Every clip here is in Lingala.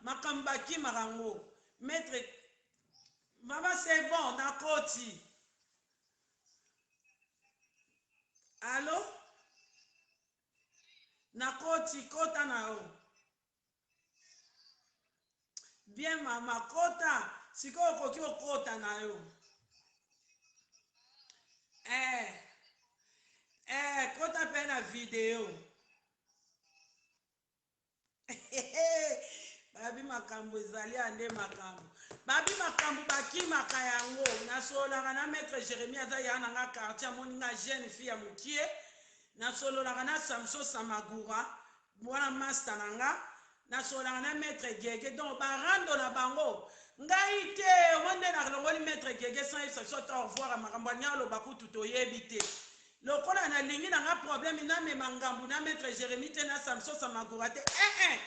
Makambo bakimaka yango. Maitre Mama c'est bon nakoti. Allo? Nakoti kota na yo. Bien mama kota sikoyo okoki okota na yo. Eh. Eh, kota pe na video. Babi makambo ezali ya nde makambo. Babi makambo bakimaka yango. Nasololaka na maître Jeremie aza ya na nga quartier amoni nga jeune fille ya mukie. Nasololaka na Samson Samagura wana masta na nga. Nasololaka na maître Gege donc ba rando na bango ngai te omoni nde nalongoli maître Gege sans yebisa biso ata au revoir makambo alingi aloba kutu toyebi te. Lokola na lingi na nga problème na mema ngambu na maitre Jeremie te na Samson Samagura te eeh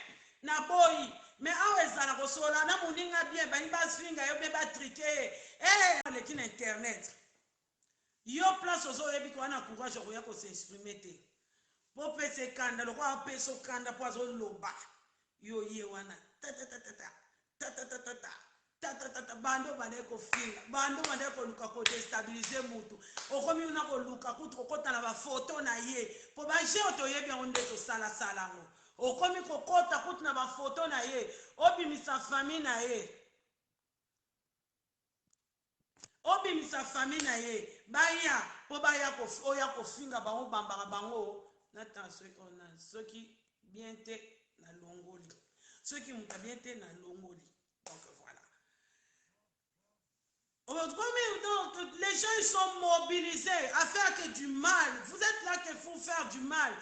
na boyi mais awa ezala kosolola na muninga bien balingi ba finga yo bien ba trique ye eeh aleki na internet yo place ozo oyebi ke wana courage ya koya ko s'exprimer te po pesa ye kanda lokola apesa yo kanda po azo loba yo ye wana tatatatata tatatatata Tatatata banda obandaki kofinga banda obandaki koluka ko destabiliser mutu okomi kuna koluka kutu kokota na ba photo na ye po ba jeux oyo toyebi yango nde tosala sala yango okomi kokota kutu na ba photo na ye obimisa famille na ye obimisa famille na ye baya po baya oya kofinga bango obambaka bango na soki bien te nalongoli soki moto ya bien te nalongoli donc voilà. Donc, les gens ils sont mobilisés à faire que du mal. Vous êtes là que pour faire du mal.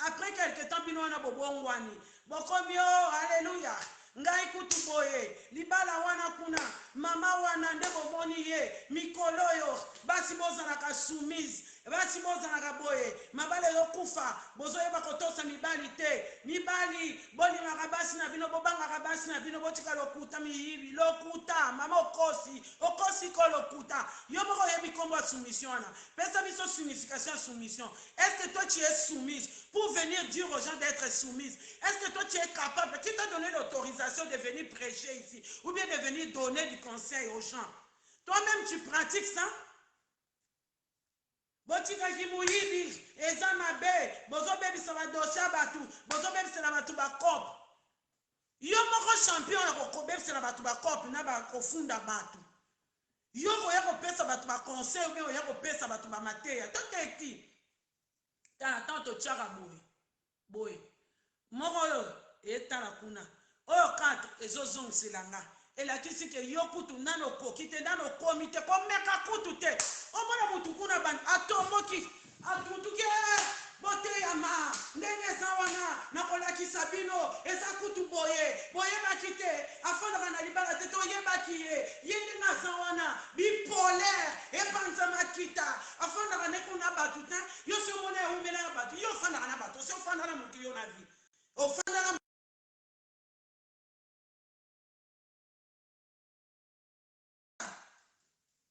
Après quelque temps, bino wana bobongwani. Bokomi oh, alléluia. Ngai kutu boye, libala wana kuna, mama wana nde bomoni ye, mikolo oyo basi bozalaka soumise. Basi bozalaka boye mabala ezo kufa bozoyeba kotosa mibali te mibali bolingaka basi na bino bobangaka basi na bino botika lokuta miyibi lokuta mama okosi okosi ko lokuta yo moko oyebi kombo ya soumission wana pesa biso signification ya soumission est ce que toi tu es soumise pour venir dire aux gens d'être soumise est ce que toi tu es capable qui t'a donné l'autorisation de venir prêcher ici ou bien de venir donner du conseil aux gens toi même tu pratiques ça? Botika ki moyibi eza mabe bozo bebisa ba dossier ya batu bozo bebisela batu ba coop yo moko champion ya kobebisela batu ba coop na ba kofunda batu yo okoya kopesa batu ba conseil ou bien oya kopesa batu ba mateya to teki tala tango totiaka boye Boye, moko oyo etala kuna, oyo 4 ezozongisela nga, elakisi ke yo kutu nanu okoki te, nanu okomi te, komeka kutu te. Omona mutu kuna abandi, atomboki, atuntuki, eh, boteyama, ndenge eza wana, nakolakisa bino, eza kutu boye, boyebaki te, afandaka na libala te, toyebaki ye, ye ndenge aza wana, bipolaire, epanza makita, afandaka nde kuna batu te, Yo si omona ye awumela na batu yo ofandaka na batu osi ofanda na mutu yo na vie ofanda na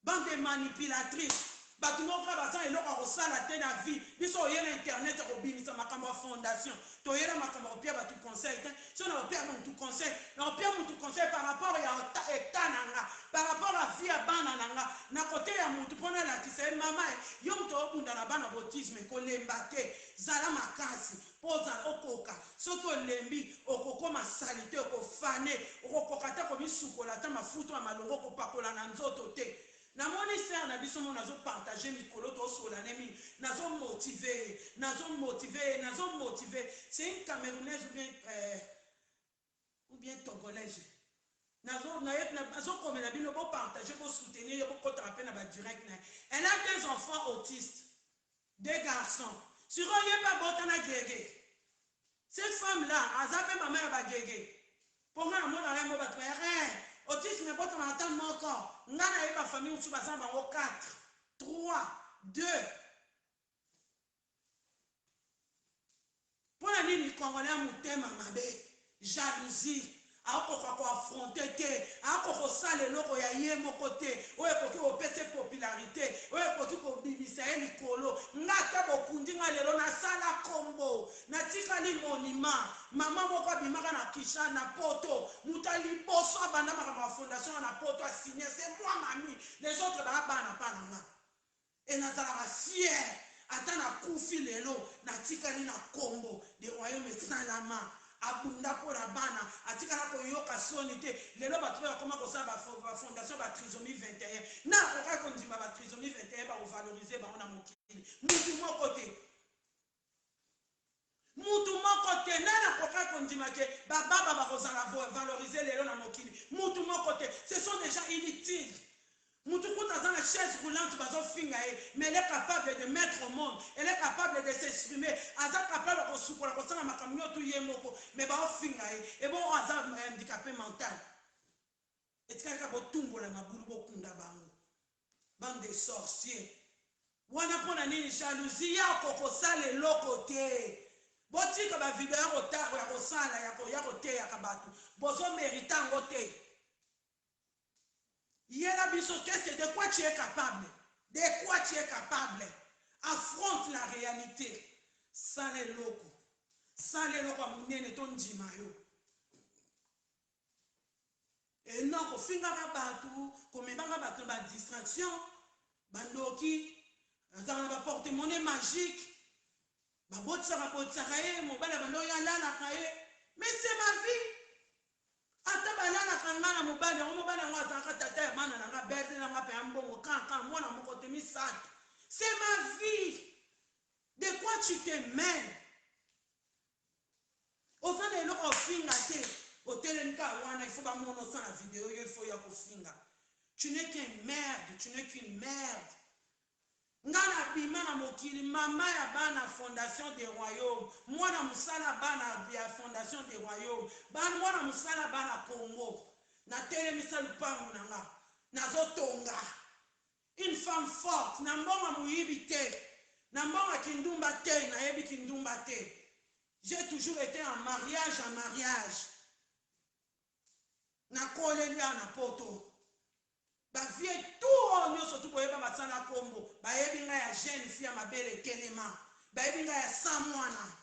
Bande de manipulatrice batu moko kaka baza na eloko ya kosala te na vie biso oye na internet ya kobimisa makambo ya fondation toye na makambo ya kopia batu conseil te soki na kopia mutu conseil na kopia mutu conseil par rapport ya etat na nga par rapport ya vie ya bana na nga na koteya mutu po nalakisa ye mama Yo moto obunda na bana bautisme kolemba te zala makasi po ozala okoka soki olembi okokoma salite okofane okokoka ata komisukola ata mafuta ya malonga okopakola na nzoto te namoni sœur na biso moko nazo partage mikolo tosolola ne mingi nazo motive ye nazo motive ye nazo motive c'est une camerounaise ou bien euh, ou bien togolaise nazo nazo komela bino bo partager bo soutenir ye bo kotaka pe na ba direct na ye elle a deux enfants autistes deux garçons sikoyo ye pe abota na guegue cette femme là aza pe mama ya ba guegue po nga namonaka yango bato bayaka eh autisme ebotamaka ata moko nga nayeba famille mosusu baza na bango 4 3 2 Pona nini congolais mutema mabe, jalousie, akoka ko affronter te, akoka kosala eloko ya ye moko te oyo ekoki kopesa ye popularite, oyo ekoki kobimisa ye likolo. Nga ata bokundi nga lelo nasala kombo, natikali monument. Mama moko abimaka na Kinshasa, na poto, mutu alingi. abanda makambo ya fondation wana poto asigne, c'est moi mami, les autres baa bana pa na nga. E nazalaka fier ata nakufi lelo natikali na kombo de royaume esalama. Abunda mpo na bana, atikala koyoka soni te. Lelo bato mpe bakoma kosala ba fondation ba trisomie 21. Na akokaki kondima ba trisomie 21 bakovalorize bango na mokili? Mutu moko te, mutu moko te. Nani akokaki kondima ke bababa bakozala valorize lelo na mokili? Mutu moko te. Ce sont des gens inutiles. Mutu kutu aza na chaise roulante, bazofinga ye, mais elle est capable de mettre au monde, elle est capable de s'exprimer, aza capable ya kosukola, kosala makambo nyonso ye moko, mais baofinga ye. Ebongo aza handicapé mental. Etikali kaka botumbola mabulu, bokunda bango, bande de sorciers wana. Mpo na nini jalousie? Ya kokosala eloko te. Botika bavideo ya kotako ya kosala ya koteyaka bato, bozomérite yango te. Yela biso, qu'est-ce que, de quoi tu es capable? De quoi tu es capable? Affronte la réalité. Sala eloko, sala eloko ya monene, tondima yo. Eno kofingaka bato, komemaka bato na badistraction, bandoki azalaka na baporte-monnaie magique, babotisaka botisaka ye mobali ya bando oyo alalaka ye. Mais c'est ma vie. Ata balalaka nga na mobali yango, mobali yango azalaka tata ya bana na nga, berde na nga mpe ya mbongo kanka mwana moko te, misato. C'est ma vie. De quoi tu te mêles? Oza na eloko ofinga te, otelemi kaka wana, il faut bamona osala video yo, il faut ya kofinga. Tu n'es qu'un merde, tu n'es qu'une merde. Nga nabima na mokili mama ya bana Fondation de Royaume, mwana mosala bana ya Fondation de Royaume, mwana mosala bana Congo. Natelemisa lupangu na nga, nazotonga. Une femme forte. Na mbongo moyibi te, na mbongo kindumba te, nayebi kindumba te. J'ai toujours été en mariage, en mariage. Nakoleli awa na poto, bavie tout oyo nyonso tu boyeba basala nkombo, bayebi ngai ya jeune fille ya mabele etelema, bayebi ngai ya sa mwana.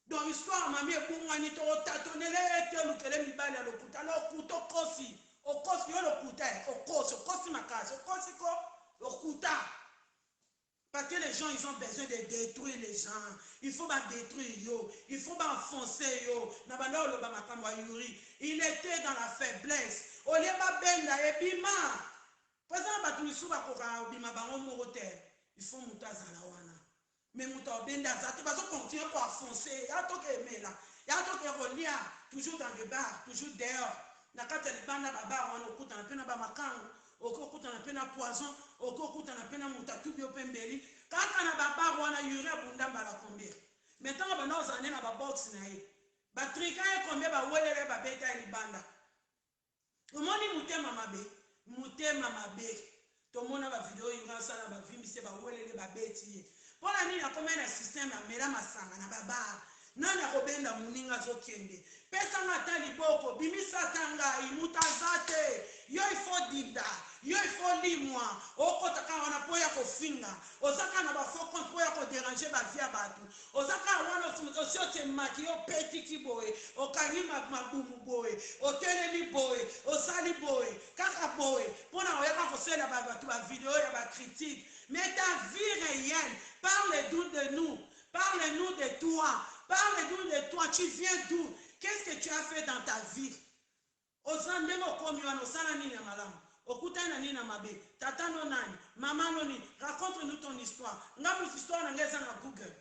Donc histoire mami ebungwani, tokotatonele ete olukele mibali ya lokuta. Lokuta, okosi, okosi yo, lokuta, okosi, okosi makasi, okosi ko lokuta. Parce que les gens, ils ont besoin de détruire les gens. Il faut ba détruire yo. Il faut ba enfoncer yo. Na banda oloba makambo ya Yuri. Il était dans la faiblesse. Au lieu ba benda ebima. Poza bato misusu bakoka obima bango moko te. Il faut moto azala wana. Mais moto abenda aza te, bazo continuer ko enfoncer. Ya toke emela. Ya toke kolia, toujours dans le bar, toujours dehors. Na kati ya libanda ba bar wana okutana pe na ba makangu, okoki okutana mpe na poison, okoki okutana mpe na moto atubi yo mpe mbeli kaka na babar wana. Yuri abunda mbala combien? Mais ntango banda ozala nde na babox na ye, batrika ye combien, bawelele, babeta ye libanda. Omoni motema mabe, motema mabe. Tomona bavideo Yuri asala, bavimbisi, bawelele, babeti ye. Mpo na nini akomai na systeme amela masanga na babar? Nani akobenda moninga azokende? Pesanga ata liboko, bimisa ata ngai. Moto aza te. Yo ifo dinda, yo ifo limwa. Okota kaka wana mpo ya kofinga, oza kaka na bafaux compte mpo ya kodéranger bavie ya bato. Oza kaka wana, osi otemaki yo, opetiki boye, okangi mabumu boye, otelemi boye, osali boye, kaka boye mpona oyaka kosalela bato bavideo ya bacritique. Mais ta vie réelle, parle d'où de nous, parle-nous de toi, parle-nous de toi. Tu viens d'où? Qu'est-ce que tu as fait dans ta vie? Oza ndenge okomi wana, osala nini ya malamu? Okutani na nini na mabe? Tata no nani? Mama no nini? Raconte nous ton histoire. Nga mosu, histoire na ngai eza na Google.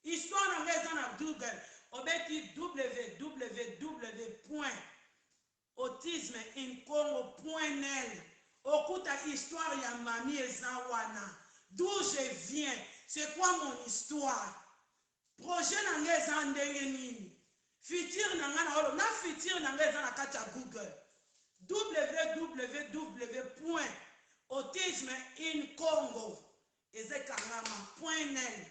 Histoire na ngai eza na Google. Obeti www.autismeincongo.nl, okuta histoire ya mami eza wana. D'où je viens, c'est quoi mon histoire, projet na ngai eza ndenge nini, futur na ngai na oyo na futur na ngai eza na kati ya Google, www.autismeincongo eza ekangama .nl.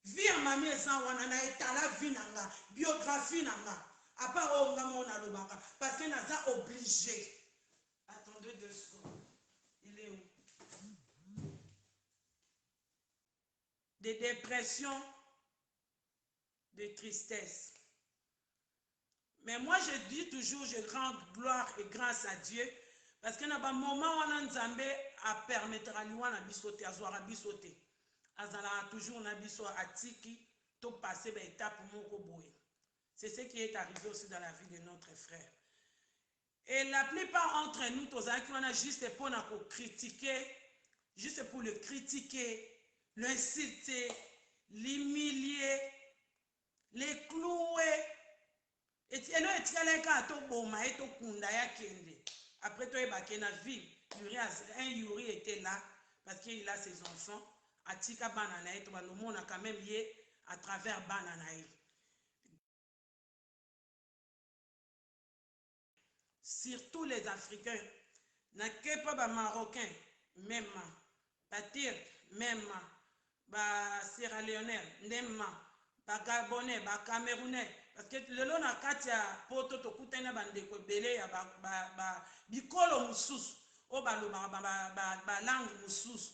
Vie ya mami eza wana na etala vie na nga, biographie na nga, à part oyo nga moko nalobaka parce que naza obligé. Attendez 2 secondes, il est où? De dépression, de tristesse. Mais moi je dis toujours je rends gloire et grâce à Dieu parce que na ba moment wana Nzambe a permettra liwa na biso te, azwaka biso te. Azalaka toujours na biso, atiki to passer ba étape moko boye. C'est ce qui est arrivé aussi dans la vie de notre frère. Et la plupart entre nous tozalaki wana juste pona ko critiquer, juste pour le critiquer, l'insulter, l'humilier, le clouer. Elo etikalaki kaka toboma ye, tokunda ye, akende. Après toyeba ke na vie Yuri, un Yuri était là parce qu'il a ses enfants, atika bana na ye, tobanda omona quand même ye à travers bana na ye. Surtout les Africains, nakepa ba Marocains meme, ba Turcs meme, ba Sierra Leonais ndemma, ba Gabonais, ba Camerounais, parce que lelo na kati ya poto tokutani na bandeko ebele ya ba, ba, ba bikolo mosusu oyo balobaka ba, ba, ba, ba langue mosusu.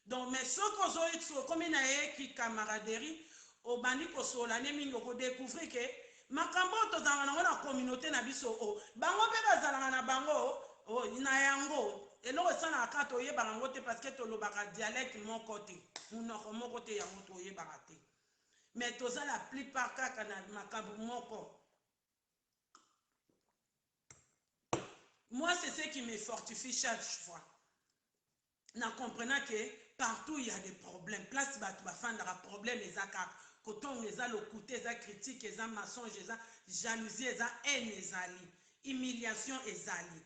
Donc mais soki ozoyi okomi na ye ki camaraderie, obandi kosolola ne mingi, okodecouvrir ke makambo oyo tozalaka nango na communauté na biso, o bango mpe bazalaka na bango o, na yango. Eloko esalaka kaka toyebaka yango te parce que tolobaka dialecte moko te, monoko moko te, yango toyebaka te. Mais toza la plupart kaka na makambo moko. Moi, c'est ce qui me fortifie chaque fois na comprenant que partout il y a des problèmes. Place bato bafandaka, problème eza kaka kotonga, eza lokuta, eza critique, eza mensonge, eza jalousie, eza haine, ezali humiliation, ezali.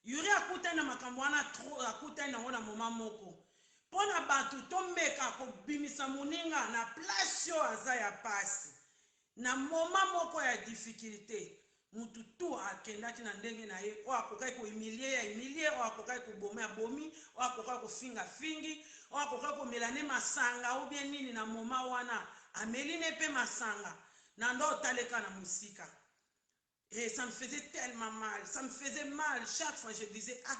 Yuri akutani na makambo wana trop, akutani nango na moma moko. Mpo na bato tomeka kobimisa moninga na place oyo aza ya pasi, na moma moko ya difficulté, mutu tu akendaki na ndenge na ye. Oyo akokaki kohumilie ya humilie, oyo akokaki koboma ya bomi, oyo akokaki kofinga fingi, oyo akokaki komela ne masanga ou bien nini na moma wana ameli ne mpe masanga na ndo otaleka na mosika. Et ça me faisait tellement mal, ça me faisait mal. Chaque fois je disais: ah,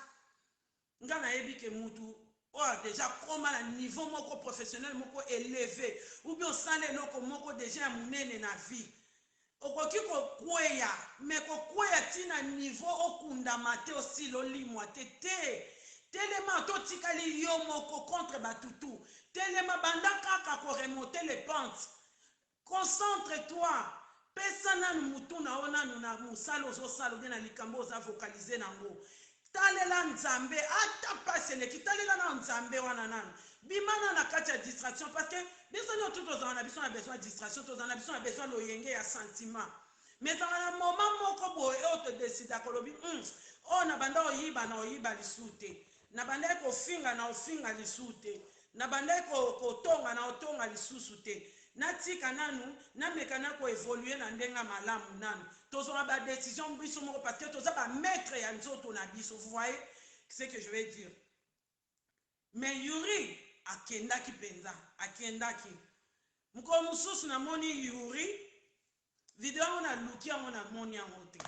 nga nayebi ke mutu oyo déjà koma na niveau moko professionnel moko élevé, ou bien osala eloko moko déjà ya monene na vie, okoki kokweya, mais kokweya ntina niveau okundama te, osila olimwa te te. Telema, totikali yo moko contre batutu. Telema, banda kaka koremonter les pentes. Concentre-toi, pesa nanu mutu na yo nanu na mosala ozosala obie na likambo oza focalisé nango. Talela Nzambe, ata mpasi eleki, talela na Nzambe wana nanu. Bima na na kati ya distraction, parce que biso nyonso tozala na biso na besoin ya distraction, tozala na biso na besoin loyenge ya sentiment. Mais ezala na moment moko boye oyo todesidaka, olobi: oyo na banda oyiba, na oyiba lisusu te, na bandaki kofinga, na ofinga lisusu te, na bandaki kotonga, na otonga lisusu te, natika nanu, nameka na koévolue na ndenge ya malamu nanu. Tozwaka badécision biso moko parce que toza bamaître ya nzoto na biso. Vous voyez ce que je vais dire? Mais Yuri akendaki mpenza, akendaki. Mokolo mosusu namoni Yuri video yango, naluki yango, namoni yango te.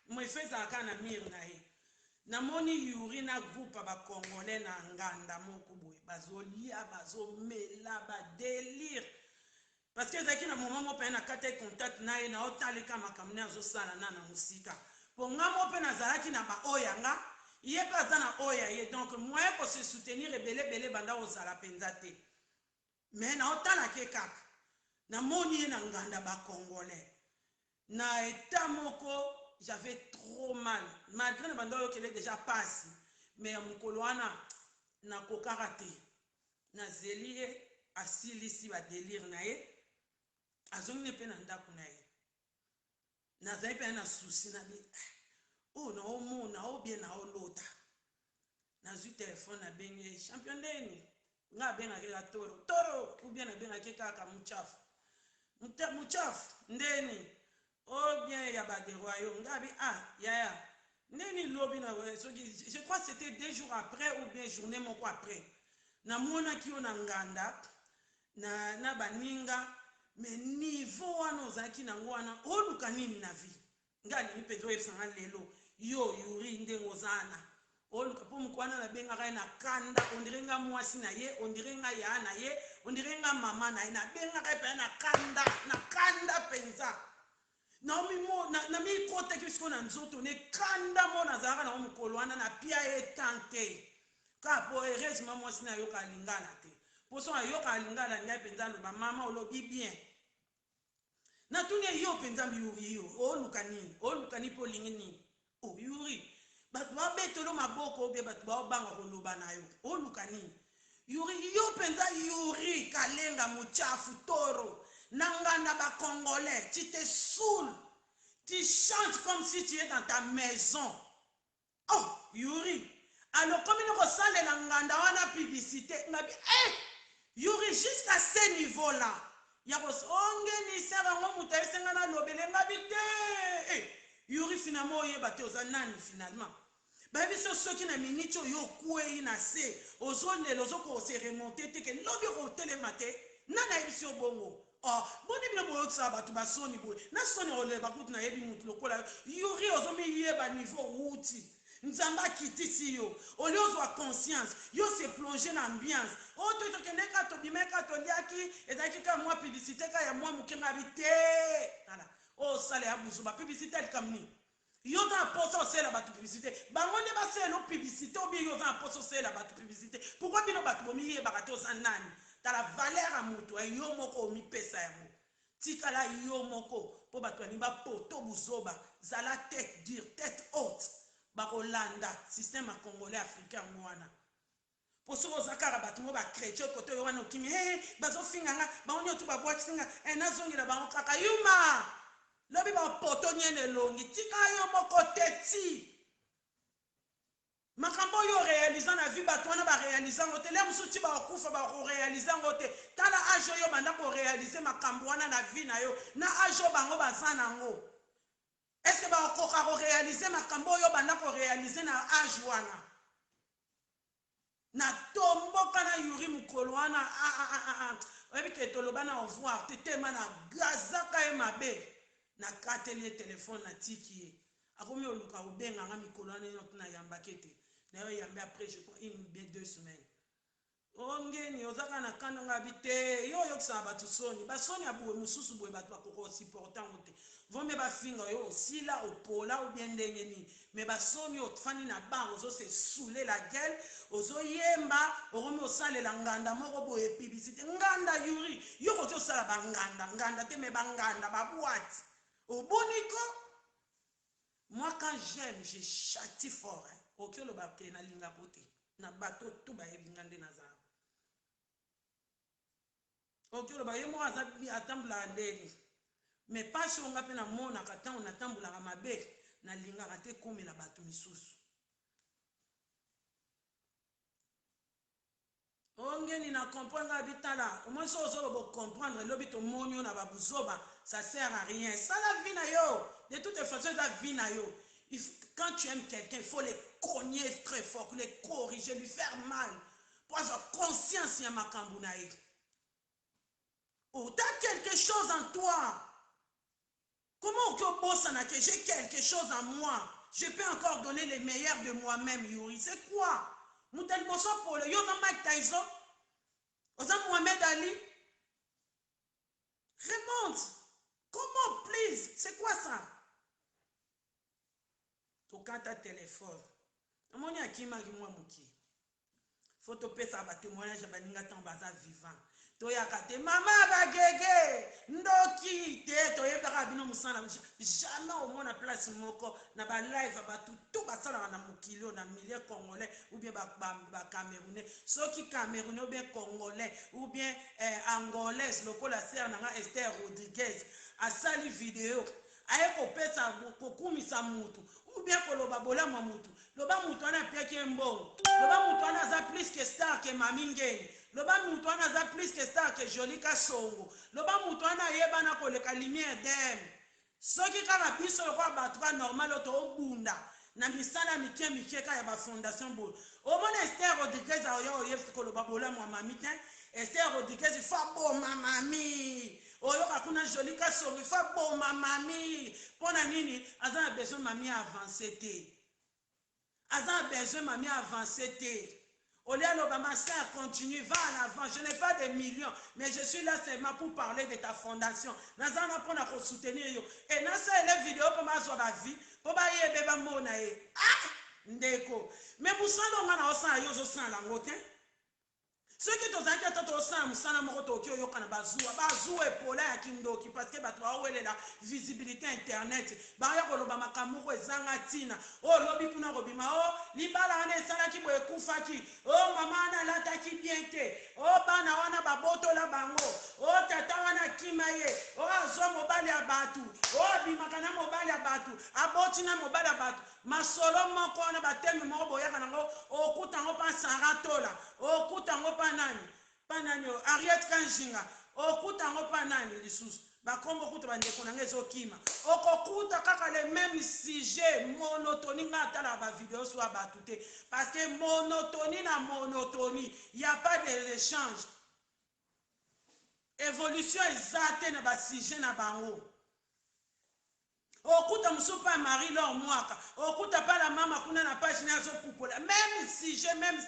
Moefe ezalaka na mire na ye. Namoni Yuri na groupe ya bacongolais na nganda moko boye, bazolia, bazomela, badélire, parce que ezalaki na moment moko mpenza na kati ya contact na ye, naotaleka makambo nde azosala na mosika, mpo nga mo mpe nazalaki na baoyo ya nga, ye mpe aza na oyo ya ye. Donc moyen kose soutenir ebele ebele banda kozala mpenza te. Mais naotalake kaka, namoni ye na nganda bacongolais na état moko. J'avais trop mal, malgré na banda oyokele déjà pasi, mais ya mokolo wana nakokaka te. Nazeli ye, asilisi badélire na ye, azongi ne mpe na ndako na ye. Nazali mpe na souci na bi oyo naomona o bien naolota. Nazwi telefone, nabengi ye: champion, ndeni nga abengaki kaka toro toro, ou bien nabengaki kaka muchafu muchafu, ndeni o bien ya baderoyaume. Nga abi: ah yaya, ndeni lobi na soki, je crois c'était 2 jours après ou bien journée moko après, namonaki yo na nganda na baninga, mais niveau wana ozalaki nango wana, oluka nini na vie? Nga alingi mpenza oyebisanga lelo yo Yuri ndenge oza wana, oluka mpo moko wana nabengaka ye na kanda, on dirait nga mwasi na ye, on dirait nga ya na ye, on dirait nga mama na ye. Nabengaka ye mpenza na kanda, na kanda mpenza. Namikotaki sikoyo na nzoto ne kanda moko nazalaka nango mokolo wana, napia ye temps te kaka po heureusement mwasi na ayoka lingala te, mpo soki ayoka lingala ngai mpenza aloba mama olobi bien. Natuni ye, yo mpenza Yuri, yo oluka nini? Oluka nini mpo olingi nini? O Yuri, bato babetelo maboko obie bato baobanga koloba na yo, oluka nini? Yuri, yo mpenza Yuri Kalenga mochafu toro na nganda bacongolais, tu te saoules, tu chantes comme si tu es dans ta maison. Oh Yuri, alors komi no kosalela nganda wana publicité ngabi eh Yuri, jusqu'à ce niveau là ya ongenisa bango, moto ayesenga nalobele ngabi te. Eh Yuri, finalement oyeba te oza nani. Finalement bayebi so soki na miniti oyo okwei na se, ozolela, ozokose remonter te, ke lobi okotelema te. Nani ayebisi yo bongo? Oh, boni bino boyokisaka bato basoni boye? Na soni oleba kutu nayebi motu lokola yo Yuri, ozomiyeba niveau wuti Nzambe akitisi yo, olie ozwa conscience, yo se plonge na ambiance oyo to tokende kaka, tobima kaka, toliaki, ezalaki kaka mwa publicité kaka ya mwa moke. Ngabi te, tala oyo osala ya buzuba. Publicité likambo nini? Yo oza na posa osalela bato publicité, bango nde basalela publicité obie? Yo oza na posa osalela bato publicité, pourquoi bino bato bomiyebaka te oza nani? Tala valeur ya moto ya yo moko, omipesa yango, tikala yo moko, mpo bato balingi bapoto buzoba. Zala tête dure, tête haute, bakolanda système ya congolais africain yango wana. Mpo soki oza kaka bato mo bachrétien kote oyo wana okimi, hey, bazofinga nga, bango nyonso babwakisi nga, hey, nazongela bango kaka yuma, lobi bapoto niene elongi. Tika yo moko te ti makambo oyo oréaliser na vie, bato wana baréaliser yango te. Le mosusu ti bakokufa bakoréaliser yango te. Tala âge oyo banda koréaliser makambo wana na vie na yo, na âge oyo bango baza nango, est-ce bakokoka koréaliser makambo oyo banda koréaliser na âge wana? Natomboka na Yuri mokolo wana. Ah, ah, ah, ah. Oyebi ke toloba na au revoir te, tema na gazaka ye mabe, nakateli ye telefone, natiki ye. Akomi oluka kobenganga mikolo wana nyonso, nayambaki ete nayo yambe après, je crois, une ou bien 2 semaines. Ongeni oza kaka na kanda nga bi te, yo oyokisaka bato soni, basoni ya boye mosusu boye, bato bakoka osupporter yango te. Vomie bafinga yo osila opola ou bien ndenge nini, mais basoni ofandi na bar, ozose saouler la gueule, ozoyemba, okomi osalela nganda moko boye publicité. Nganda Yuri, yo koki osala banganda nganda te, mais banganda baboîte oboni ko. Moi, quand j'aime, je châtie fort, hein. Oki oloba ke nalingako te na bato tu bayebi nga nde nazala. Oki oloba ye moko aza atambolaka ndenge, mais pasi oyo nga mpe namonaka ntango natambolaka mabe, nalingaka te ekomela bato misusu. Ongeni na comprendre nga bitala omoi so ozoloba ocomprendre, elobi tomoni yo na babuzoba, ça sert à rien. Sala vie na yo, de toute façon eza vie na yo. Quand tu aimes quelqu'un, il faut le cogner très fort, le corriger, lui faire mal po azwa conscience ya makambo na ye. Oh, t'as quelque chose en toi, comment oki obosana que j'ai quelque chose en moi, je peux encore donner le meilleur de moi-même? Yuri, c'est quoi? Moto ya liboso polo, yo oza Mike Tyson, oza Mohamed Ali? Remonte comment, please, c'est quoi ça? Tokata telefone, namoni akimaki mwa mokie. Fo topesaka batémoignage ya baninga ntango baza vivant. Toyaka te mama bagege ndoki te, toyebaka bino mosala. Jamais omona place moko na balive ya bato to basalaka na mokili oyo na milieu congolais ou bien bacamerounais, soki camerounais ou bien congolais ou bien angolaise, lokola sœur na nga Esther Rodriguez asali video, aye kopesa kokumisa mutu ou bien koloba bolamu ya mutu, loba mutu wana apiaki ye mbongo, loba mutu wana aza plus que star que Mami Ngeni, loba mutu wana aza plus que star que Joli Kasongo, loba mutu wana ayebana koleka Lumière Dm. Soki kaka biso lokola bato ka normal oyo toobunda na misala mike mike kaka ya bafondation boye, omona Ester Rodriguez aoya oyebisi koloba bolamu ya mami te. Ester Rodriguez ifo aboma mami. Oyoka kuna Joli Kasongo ifo aboma mami. Mpo na nini? Aza na besoin mami avance te, aza na besoin mami avance te. Au lieu aloba ma sœur continue va en avant je n'ai pas de millions mais je suis là seulement pour parler de ta fondation naza wana pona ko soutenir yo et nasalela video po bazwa ba vie po bayebe bamona ye ah ndeko mais mosala oyo nga naosala yo ozosala yango te. Soki tozalaki ata tozosala musala moko tokoki oyokana ba zuwa ba zuwa epola ya kindoki parce que batu baowelela visibilite ya internet baoya koloba makambo moko ezanga tina oyo lobi kuna kobima oh libala wana esalaki boye ekufaki oh mama wana alataki bien te oh bana wana babotola bango oh tata wana akima ye oh azwa mobali ya batu oh abimaka na mobali ya batu aboti na mobali ya batu Masolo moko wana ba thème moko boyaka nango okuta yango pa Sarah Tola okuta yango pa nani pa nani oyo Harriet Kanjinga okuta yango pa nani lisusu ba kombo kutu ba ndeko na nga ezo kima okokuta kaka le meme sujet monotonie nga atalaka ba videos ya batu te parce que monotonie na monotonie ya pas de echange evolution eza te na ba sujet na bango. Okuta mususu pa Marie l'or mwaka okuta pa la mama kuna na page naye azo pupola meme sujet meme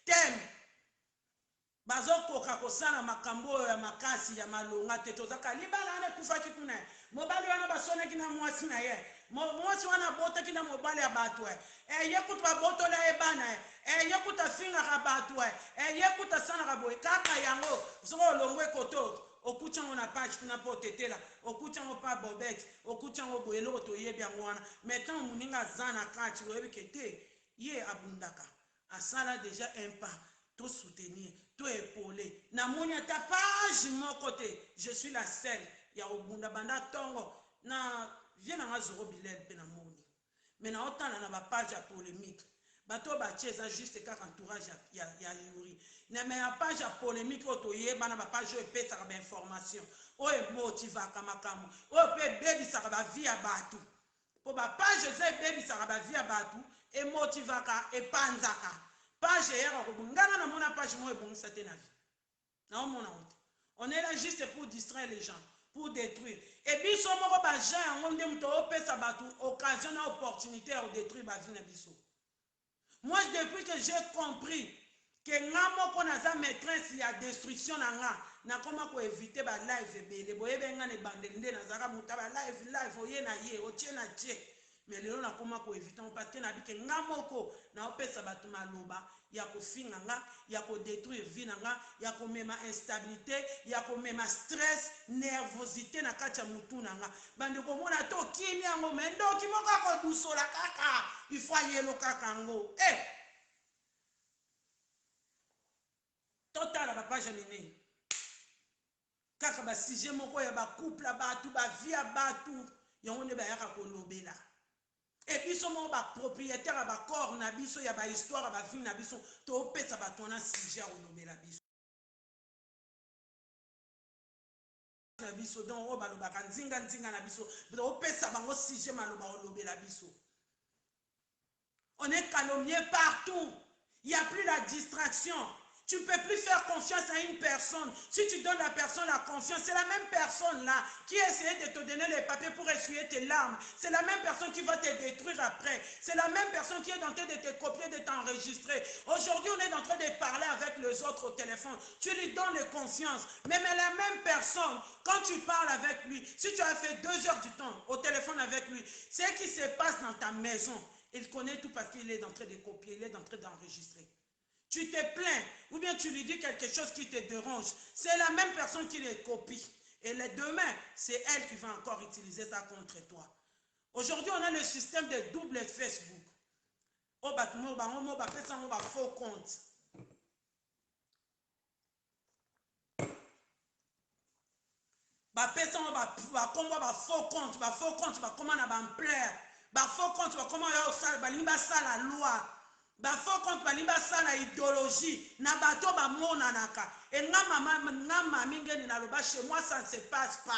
thème bazo koka kosala makambo oyo ya makasi ya malonga te toza kaka libala wana ekufaki kuna mobali wana baswanaki na mwasi na ye mwasi wana abotaki na mobali ya bato eh ye kutu babotola ye bana eh ye kutu afingaka bato eh ye kutu asalaka boye kaka yango soki olongwe koto Okuti yango na page kuna po otetela, okuti yango pa Bobette, okuti yango boye, eloko toyebi yango wana. Mais tango moninga aza na kati oyebi ke te ye abundaka, asala dejà un pas, to soutenir, to epauler. Namoni ata page moko te, je suis la seule ya kobunda banda tongo na vieux na nga Zorro Bilel pe namoni. Mais nao tala na ba page ya polemique bato oyo batie eza juste kaka entourage ya, ya, ya Youri. Na mais ya page ya polemique oyo toyebana ba page oyo epesaka ba information, oyo emotivaka makambo, oyo pe ebebisaka ba vie ya bato. Po ba page eza ebebisaka ba vie ya bato, emotivaka, epanzaka. Page eyaka ko nga na namona page moko ebongisa te na vie. Nao mona ngo te. On est là juste pour distraire les gens, pour detruire. Et biso moko ba gens yango nde moto opesa batu occasion na opportunité ya ko detruire ba vie na biso. Moi depuis que j'ai compris que nga moko naza maitresse ya destruction na nga, nakoma ko eviter ba live ebele. Boyebi nga na ebandeli nde nazalaka moto ya ba live live oye na ye, otie na tie. Mais lelo nakoma ko eviter yango parce que nayebi ke nga moko nao pesa batu maloba ya kofinga nga, ya ko detruire vie na nga, ya komema instabilite, ya komema stress, nervosite na kati ya mutu na nga. Bandeko omona ata okimi yango mais ndoki moko akodusola kaka, il faut ayelo kaka yango. Eh! Totala ba page ya minene. Kaka ba sujet moko ya ba couple ya batu, ba vie ya batu yango nde bayaka kolobela. Et biso moko ba proprietaire ya ba corps na biso, ya ba histoire ya ba vie na biso, topesa batu wana sujet ya kolobela biso. Na biso donc oyo balobaka nzinga nzinga na biso, topesa bango sujet maloba kolobela biso. On est calomnier partout. Il n'y a plus la distraction. Tu ne peux plus faire confiance à une personne. Si tu donnes la personne la confiance, c'est la même personne là qui essayait de te donner les papiers pour essuyer tes larmes. C'est la même personne qui va te détruire après. C'est la même personne qui est en train de te copier, de t'enregistrer. Aujourd'hui, on est en train de parler avec les autres au téléphone. Tu lui donnes la confiance. Mais, mais la même personne, quand tu parles avec lui, si tu as fait deux heures du temps au téléphone avec lui, ce qui se passe dans ta maison, il connaît tout parce qu'il est en train de copier, il est en train d'enregistrer. Tu te plains ou bien tu lui dis quelque chose qui te dérange. C'est la même personne qui les copie. Et le demain, c'est elle qui va encore utiliser ça contre toi. Aujourd'hui, on a le système de double Facebook. Oh, faux compte. Bapesa yango bakombo ba faux compte, ba faux compte bakoma na ba ampleur, ba faux compte bakoma ya osala, balingi basala loi, ba faux compte balingi basala idéologie na bato bamonanaka. Et nga mama, nga mami ngeni naloba chez moi ça ne se passe pas.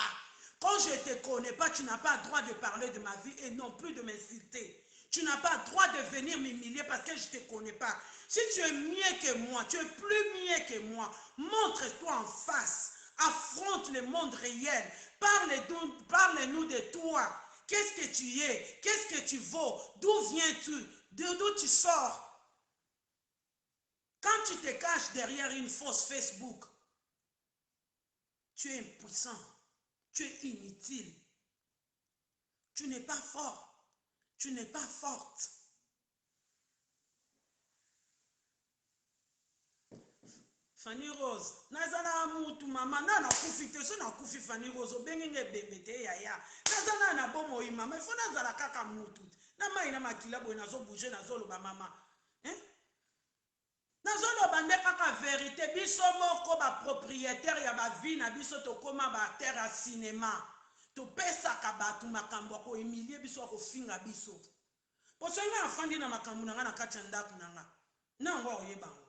Quand je te connais pas, tu n'as pas droit de parler de ma vie et non plus de m'insulter. Tu n'as pas droit de venir m'humilier parce que je te connais pas. Si tu es mieux que moi, tu es plus mieux que moi, montre-toi en face. Affronte le monde réel. Parle-nous parle de toi. Qu'est-ce que tu es? Qu'est-ce que tu vaux? D'où viens-tu? D'où tu sors? Quand tu te caches derrière une fausse Facebook, tu es impuissant, tu es inutile. Tu n'es pas fort, tu n'es pas forte. Fanny Rose, nazala mutu mama, na nakufi te, so nakufi Fanny Rose, obengi nga ebembe te yaya. Naza na na bomoi mama, il faut nazala kaka mutu. Na mai na makila boye nazo bouger nazoloba mama. Hein? Nazoloba nde kaka verite, biso moko ba proprietaire ya ba vie na biso tokoma ba acteur ya cinema. Topesaka bato makambo ya ko humilier biso, ya kofinga biso. Po soki nga nafandi na makambo na nga na kati ya ndako na nga, na yango akoyeba yango.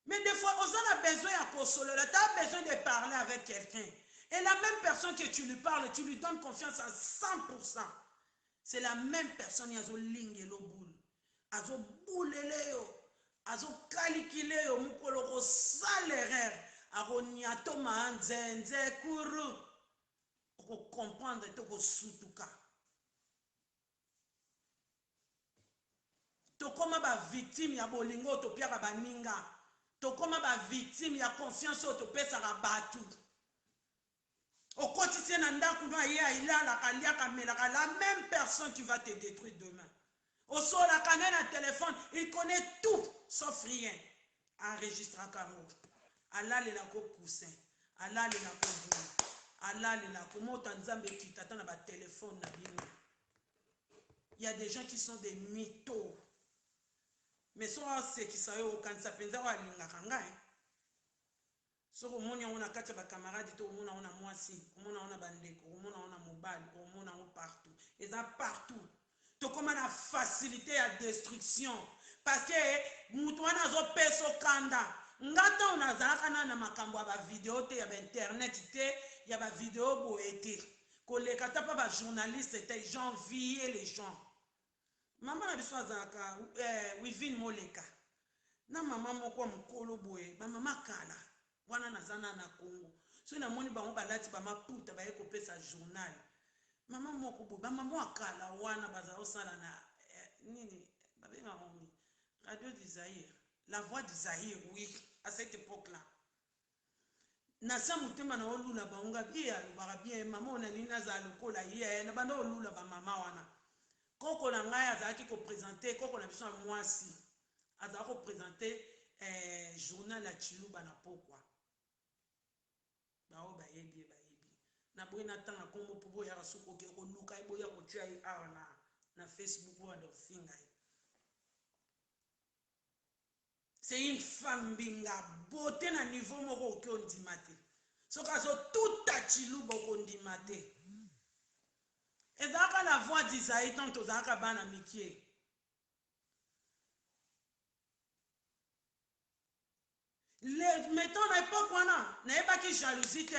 Mais des fois, oza na besoin ya kosolola, tu as besoin de parler avec quelqu'un. Et la même personne que tu lui parles, tu lui donnes confiance à 100%. C'est la même personne qui a lingelo boule. Azo boulele yo, azo calculer yo mukolo kosala erreur, akoniato ma nzenze kuru. Oko comprendre to kosutuka. Tokoma ba victime ya bolingo oyo topiaka baninga. Tokoma ba victime ya confiance oyo topesaka batu. Okotisi ye na ndako no aye alalaka aliaka amelaka la même personne qui va te détruire demain. Osolaka naye na téléphone, il connaît tout sauf rien. Enregistraka yango. Alalelaka coussin, alalelaka boule, alalelaka moto ya Nzambe ekita ata na ba téléphone na bino. Il y a des gens qui sont des mythos. Mais soki asekisa yo okanisa mpenza oyo alingaka ngai. Soki omoni yango na kati ya ba camarade te, omona yango na mwasi, omona yango na bandeko, omona yango na mobali, omona yango partout. Eza partout. Tokoma na facilité ya destruction parce que moto wana azopesa okanda. Nga ntango nazalaka na na makambo ya ba video te, ya ba internet te, ya ba video boye te, koleka ata pa ba journaliste te, j'enviais les gens. Mama na biso azalaka eh, Wivine Moleka na mama moko ya mokolo boye, ba mama kala wana naza na na Congo. Soki namoni bango balati ba maputa baye kopesa journal, mama moko boye, ba mama ya kala wana bazala kosala na eh, nini babengaka nini, radio du Zaïre, la voix du Zaïre, oui, à cette époque là. Nasia motema na olula bango nga ye alobaka bien mama oyo nalingi nazala lokola ye na banda olula ba mama wana. Koko na ngai azalaki ko presenter, koko na biso ya mwasi azalaki ko presenter eh, journal ya Tshiluba na pokwa. Baoyo bayebi ye bayebi. Naboyi natanga kombo mpo boyaka soki oke koluka ye boya kotia ye awa na, na Facebook bobanda kofinga ye. C'est une femme mbinga beauté na niveau moko okoki ondima te. Soki azo tuta tshiluba okondima te. Ezalaka la voix d'Isaïe tant tozalaka bana mikie. Le, mettons na époque wana nayebaki jalousie te,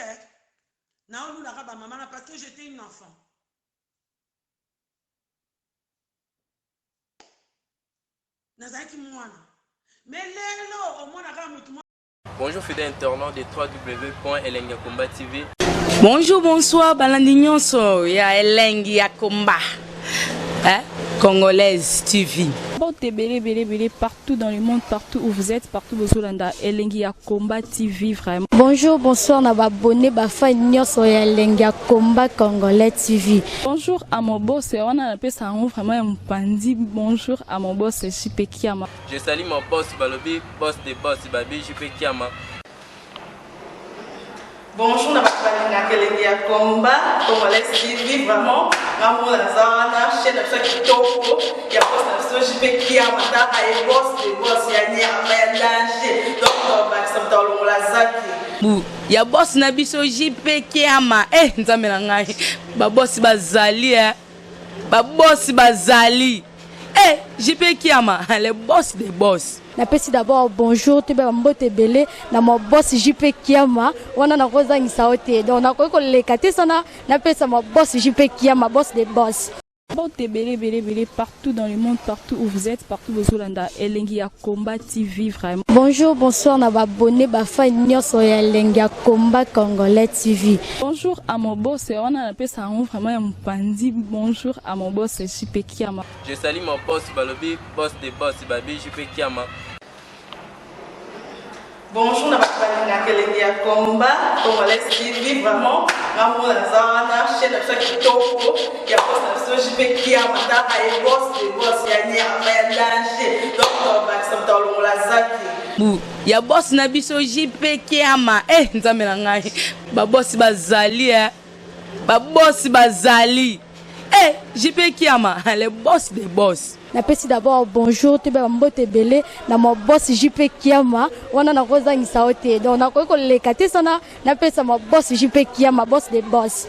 naolulaka ba mama na parce que j'étais une enfant. Nazalaki mwana. Mais lelo omonaka mutu Bonjour fidèles internautes de www.elengiyakomba.tv. Bonjour, bonsoir, balandi nyonso ya Elengi ya Komba. Hein? Congolaise TV. Mbote ebele ebele ebele partout dans le monde, partout où vous êtes, partout bozolanda Elengi ya Combat TV vraiment. Bonjour, bonsoir na ba abonné ba fan nyonso ya Elengi ya Combat Congolais TV. Bonjour à mon boss, wana napesa yango vraiment ya mopandi. Bonjour à mon boss JP Kiama. Je salue mon boss Balobi, boss de boss Babi JP Kiama. Bonjour na bato balingaka Elengi ya Combat Congolais TV vraiment nga moko naza wana chaîne na biso ya kitoko ya boss na biso JP Kiama taka ye boss de boss ya nyama ya danger donc bakisa moto alongola zaki Bu ya boss na biso JP Kiama eh nzambe na ngai ba boss bazali eh ba boss bazali eh JP Kiama le boss des boss. Napesi d'abord bonjour toyeba ba mbote ebele na ma boss JP Kiama wana nakozangisa yo te donc nakoki koleka te sana napesa ma boss JP Kiama boss des boss. Mbote ebele ebele ebele partout dans le monde, partout où vous êtes, partout bozolanda Elengi ya Combat TV vraiment. Bonjour, bonsoir na ba abonné ba fan nyonso ya Elengi ya Combat Congolais TV. Bonjour à mon boss, wana napesa yango vraiment ya mopandi. Bonjour à mon boss JP Kiama. Je salue mon boss Balobi, boss de boss Babi JP Kiama. Bonjour na bato balingaka Elengi ya Combat Congolais TV. Vraiment, ngambo naza wana, chaîne na biso ya kitoko ya boss na biso JP Kiama, taka ye boss de boss ya nyama ya danger. Donc tobakisa moto alongola zaki Bu ya boss na biso JP Kiama. Eh, Nzambe na ngai, babosi bazali, eh. Babosi bazali, eh, JP Kiama, le boss des boss. Napesi d'abord bonjour, toyeba bambote ebele na ma boss JP Kiama. Wana nakozangisa yo te, donc nakoki koleka te sana napesa ma boss JP Kiama, boss de boss.